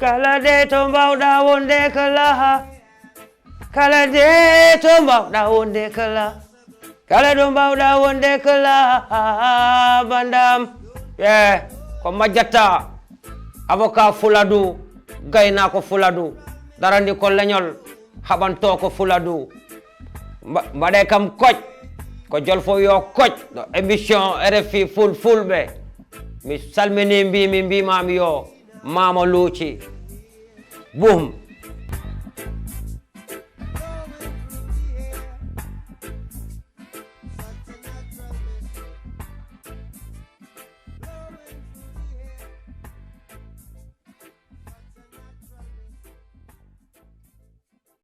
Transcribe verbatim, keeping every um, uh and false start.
Kala de to mbawɗa wonde kala. Kala de to mbawɗa wonde kala. Kala ɗo mbawɗa wonde kala. Bandam. E ko majjata. Avocat fuladu. Gaynako fuladu. Darani ko leñol. Haɓanto ko fuladu. Mba- mbaɗe kam koc. Ko jolfo yo koc. Ɗo émission R F I ful fulɓe. Mi salmini mbimi mbimami yo mama luuci. Boum.